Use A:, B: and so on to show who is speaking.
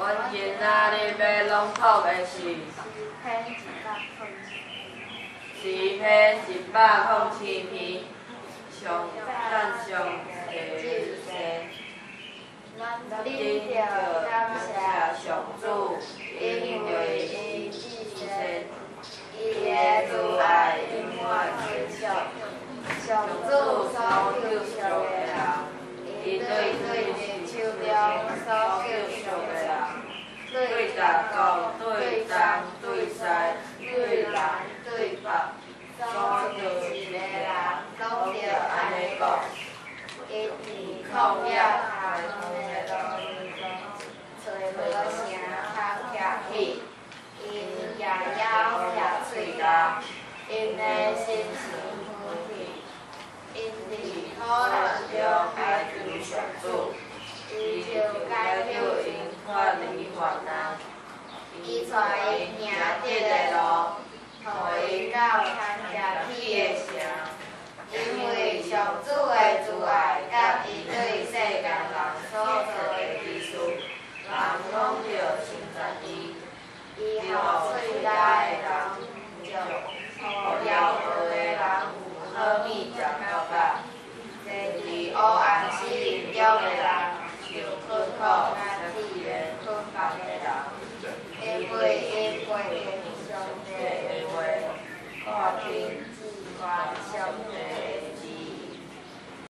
A: 阮今仔日欲朗讀的是
B: 詩篇一百空七篇
A: 詩篇一百空七篇，上讚上帝之善。
B: 咱恁著感謝
A: 上主，
B: 因為伊至善，伊的慈愛永遠持續。上主所救贖的人，伊對對佇手中所救贖的人，
A: 對大國、對東、對西、對南、對北，
B: 所聚集的人，攏著按呢講。伊佇曠野開通的路中，揣無城通徛起，𪜶舉腰徛喙角，𪜶的心腸遠去，𪜶佇苦難中
A: 哀求上主，
B: 伊就解救𪜶
A: 脫離患難。
B: 伊帶𪜶行